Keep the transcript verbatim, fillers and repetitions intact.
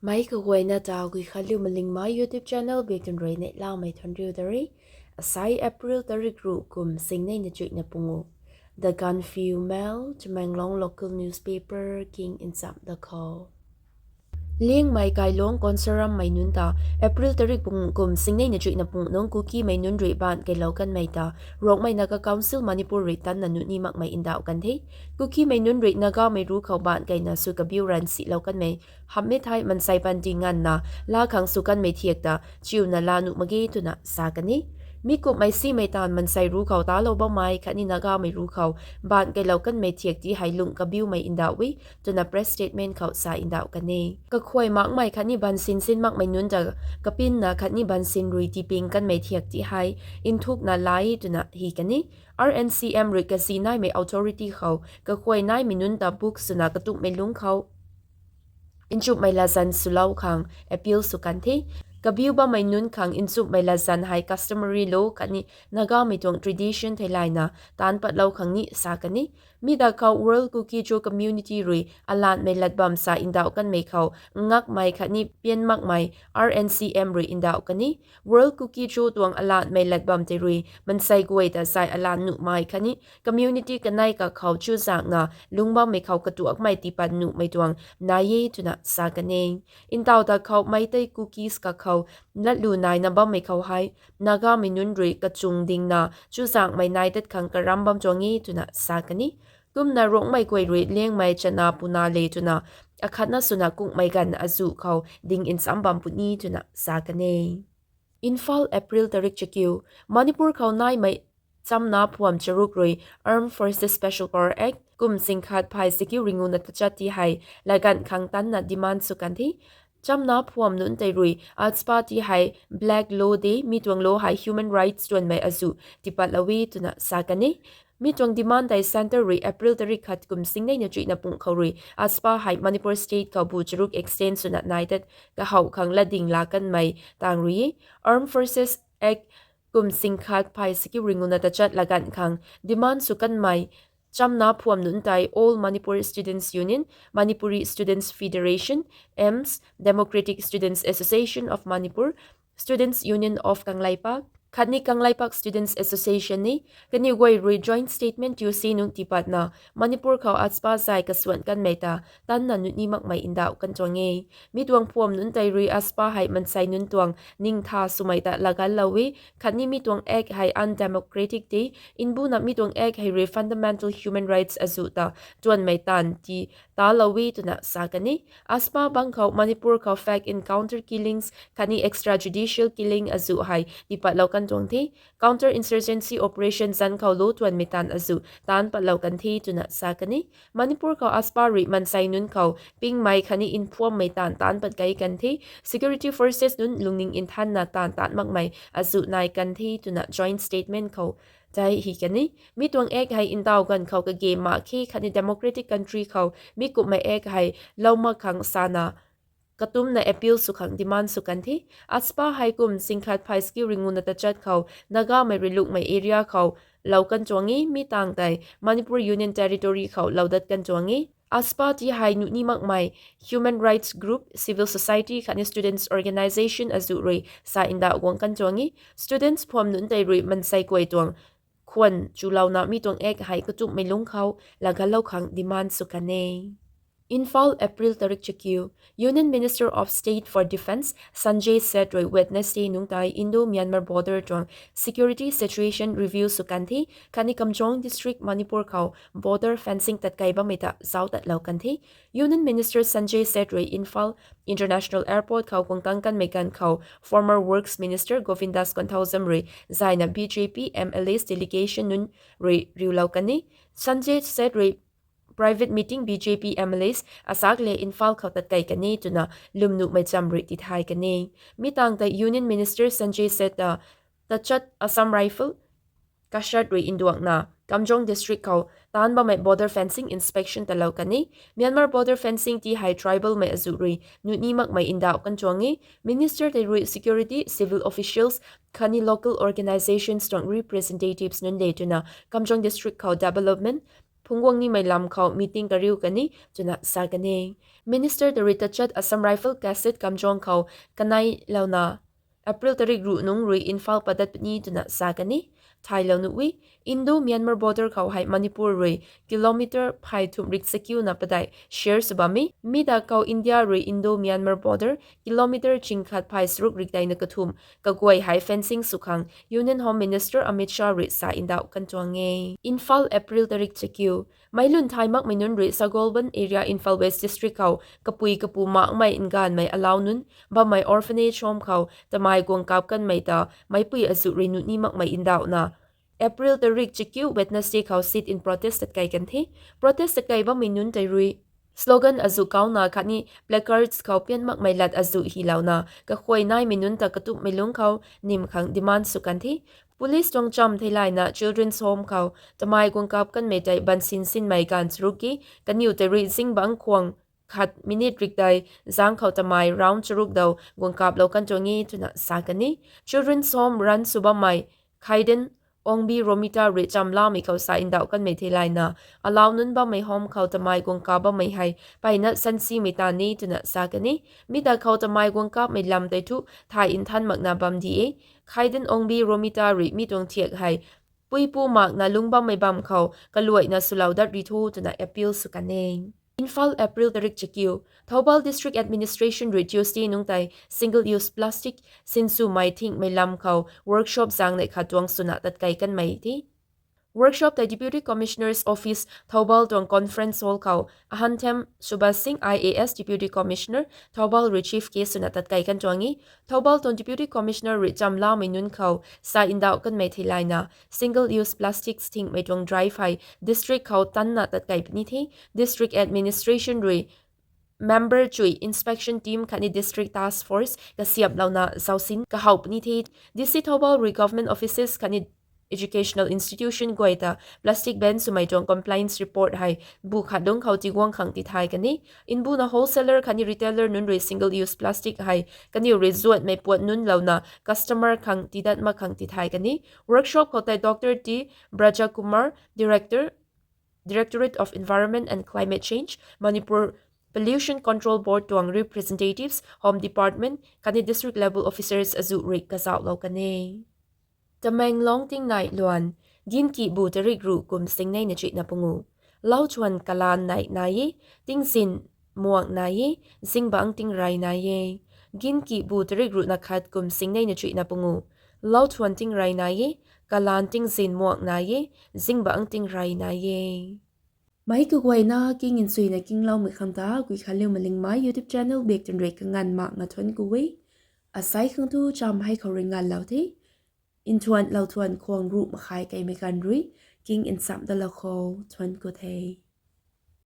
Mei kaguayna ta Guikhanliu Malingmei YouTube channel biak tun rui neihlamei thuanriu ta re. Asai April tarik ruh kum singneina chuihna pungu. The Gaanphiu Mail, Tamenglong local newspaper king nchamh da khou. Liangmei kailuangc Konsorammei nunc ta April tarik pungu kum singneina chuihna pungu nungc Kukimei nunc rui baanc keylou kanmei ta Rongmei Naga Council Manipur rui tanna nuh ni makmei ndauh kan the. Kukimei nunc rui Nagamei ruc khou baanc keyna sw kabiu ranv silou kanmei hamhmei thei mansei panty nganvna laa khang sw kanmei thiak ta chiuna laa nuh mak ge twna sa kan e. Mi kumhmei simei taanv mansei ruc khou talou bammei khatni Nagamei ruc khou baanc keylou kanmei thiak ti hei lungh kabiumei ndauh e twna press statement khou sa ndauh kan e. Kakhuay makmei khatni bansin sin makmei nunc ta kapinna khatni bansin rui tiping kanmei thiak ti hei nthukna laa e twna hi kan e. R N C M rui kazi naimei authority khou kakhuay naimei nunc ta buk swna katumhmei lungc khou nchumhmei latzan swlou khang appeal sw kan the. Kabiu bammei nunc khang nchumhmei latzan hei customary law khatni Nagamei tuang tradition theilayna taanc patlou khang ni sa kan e. Mi da khou World Kuki-Zo Community rui alanhmei lat bam sa ndauh kanmei khou ngakmei khatni pian makmei R N C M rui ndauh kan e. World Kuki-Zo tuang alanhmei lat bam tei rui mansei guay ta zai alanh nuhmei khatni community kanei kakhou chuzaenghna lungc bammei khou katuakmei tiipat nuhmei tuang nai e twna sa kan e. Ntaw ta khou Meitei Kukis kakhou latlu naina bammei khou hei Nagamei nunc rui kachung dingna chuzaenghmei nai tat khang karam bam tuang e twna sa kan e. Kumna Rongmei guay rui Liangmei chana puna le twna akhatna swna kungmei ganv azuh khou ding nchamc bam puni twna sa kan e. Imphal, April tarik chakiu. Manipur khou naimei chamna phuam charuk rui Armed Forces Special Power Act kum singkhat phay chakiu ringuna tachat ti hei laganv khang tanna demand sw kan the. Chamna phuam nunc tei rui AFSPA ti hei black law de, mi tuang law hei human rights tuanmei azuh tiipatlou e twna sa kan e. Mi tuang demand tei centre rui April tarik khat kum singneina chuihna pung khou rui AFSPA hei Manipur state khou bu charuk extend swna nai tat kahow khang latding laa kanmei tang rui e. Armed Forces Act kum singkhat phay chakiu ringuna tachat laganv khang demand sw kanmei chamna phuam nunc tei All Manipur Students Union, Manipuri Students Federation, AMES, Democratic Students Association of Manipur, Students Union of Kangleipak khatni Kangleipak Students Association ni kaniw guay rui joint statement tiu si nungc tiipatna Manipur khou AFSPA zai kasuan kanmei ta tanna nuh ni makmei ndauh kan tuang e. Mi tuang phuam nunc tei rui AFSPA hei mansei nunc tuang ningtha swmei ta laganlou e, khatni mi tuang act hei undemocratic de, mbuna mi tuang act hei rui fundamental human rights azuh ta tuanmei taanv ti talou e twna sa kan e. AFSPA bang khou Manipur khou fake encounter killings khatni extrajudicial killing azuh hei tiipatlou kan tuang the. Counter insurgency operation zanc khou law tuanmei taanv azuh taanc patlou kan the twna sa kan e. Manipur khou AFSPA rui mansei nunc khou pingmei khatni mphuammei taanv taanc pat kei kan the. Security forces nunc lungning nthanna taanv taanc makmei azuh nai kan the twna joint statement khou tei hi kan e. Mi tuang act hei ntaw ganv khou kage mak khe khatni democratic country khou mi kumhmei act hei lou mak khang sana katumna appeal sw khang demand sw kan the. AFSPA hei kum singkhat phay chakiu ringuna tachat khou Nagamei rui lungmei area khou lou kan tuang e, mi tangv tei Manipur Union Territory khou lou dat kan tuang e. AFSPA ti hei nuh ni makmei human rights group, civil society khatni students organisation azuh rui sa ndauh guang kan tuang e. Students phuam nunc tei rui mansei guay tuang khwan chulouna mi tuang act hei katumhmei lungc khou laganlou khang demand sw kan e. Imphal, April tarik chakiu. Union Minister of State for Defence Sanjay Seth rui Wednesday nungc tei Indo-Myanmar border tuang security situation review sw kan the, khatni Kamjong District, Manipur khou border fencing tatkei bammei ta zauc tatlou kan the. Union Minister Sanjay Seth rui Imphal International Airport khou guang tang kanmei ganv khou former Works Minister Govindas Konthoujam rui zayna B J P M L As delegation nunc rui riulou kan e. Sanjay Seth rui private meeting B J P M L As asak le Imphal khou tatkei kan e twna lwmnuhmei cham rui tithay kan e. Mi tangv tei Union Minister Sanjay Seth ta tachat Assam Rifle Kashat rui nduakna Kamjong District khou taanc bammei border fencing inspection talou kan e. Myanmar border fencing ti hei tribalmei azuh rui nuh ni makmei ndauh kan tuang e. Minister tei rui security, civil officials khatni local organisations tuang representatives nunc le twna Kamjong District khou development phungc guang nimei lam khou meeting kariu kan e twna sa kan e. Minister ta rui tachat Assam Rifle Gazette kamjuang khou kanei louna April tarik ruh nungc rui Imphal padat puni twna sa kan e. Thaylou nuh e, Indo-Myanmar border khou hei Manipur rui kilometer phay thumh rik chakiuna padeih share sw bam e. Mi ta khou India rui Indo-Myanmar border kilometer chingkhat phay charuk rik deina kathumh kaguay hei fencing sw khang Union Home Minister Amit Shah rui sa ndauh kan tuang e. Imphal, April tarik chakiu. Meic lun thay makmei nunc rui Sagolband area, Imphal West District khou kapui kapu makmei nganvmei alau nunc bammei orphanage home khou tamei guang kap kanmei ta meicpui azuh rui nuh ni makmei ndauhna April tarik chakiu Wednesday khou sit-in protest tatkei kan the. Protest tatkei bammei nunc tei rui slogan azuh kauna khatni placards khou pian makmei lat azuh hylouna kakhuay naimei nunc ta katumhmei lungc khou nim khang demand sw kan the. Police tuang cham theilayna children's home khou tamei guang kap kanmei tei bansin sinmei ganv charuk ki kaniw tei rui zingbangc khwang khat minute rik dei zang khou tamei round charuk dau guang kaplou kan tuang e twna sa kan e. Children's home run sw bammei Khaiden Ongbi Romita rui chamlamei khou sa ndauh kanmei theilayna alau nunc bammei home khou tamei guang kap bammei hei mpeyna sansimei ta ni twna sa kan e. Mi ta khou tamei guang kapmei lam tei thu thay nthan makna bam di e. Khaiden Ongbi Romita rui mi tuang thiak hei puipu makna lungc bammei bam khou kaluaina swlou dat ri tho twna appeal sw kan e. Imphal, April tarik chakiu. Thoubal District Administration rui Tuesday nungc tei single use plastic sinswmei thingmei lam khou workshop zang neih khat tuang swna tatkei kanmei the. Workshop tei Deputy Commissioner's Office Thoubal tuang conference hall khou Ahanthem Subhas Singh, I A S, Deputy Commissioner, Thoubal rui chief guest swna tatkei kan tuang e. Thoubal tuang Deputy Commissioner rui chamlamei nunc khou sa ndauh kanmei theilayna single use plastics thingmei tuang drive hei district khou tanna tatkei puni the. District Administration rui member chui inspection team khatni district task force kasiamhlouna zausin kahow puni the. D C Thoubal rui government offices khatni educational institution guay ta plastic ban swmei tuang complaints report hei bu khat dungc khou tiguang khang tithay kan e. Mbuna wholesaler khatni retailer nunc rui single use plastic hei kaniw rui zuatmei puat nunc louna customer khang tidat mak khang tithay kan e. Workshop khou tei Doctor T Brajakumar, Director, Directorate of Environment and Climate Change, Manipur Pollution Control Board tuang representatives, Home Department khatni district level officers azuh rui kazauhlou kan e. Tamenglong tingnai luan, Ginki bu tarik ruh kum singneina chuihna pungu. Lauthuan kalan nei nai e, tingzin muang nai e, zingbangc tingrey nai e. Ginki bu tarik ruhna khat kum singneina chuihna pungu. Lauthuan tingrey nai e, kalan tingzin muang nai e, zingbangc tingrey nai e. Meic kaguayna king nchuina kingloumei khang ta Guikhanliu Malingmei YouTube channel bak twn rui kanganv makna thuanc ku e. Asei khang thu cham hei khou rui nganvlou the. Nthuan lauthuan khwang ruh makhai keimei ganv rui king nchamh dalou khou thuanc ku the.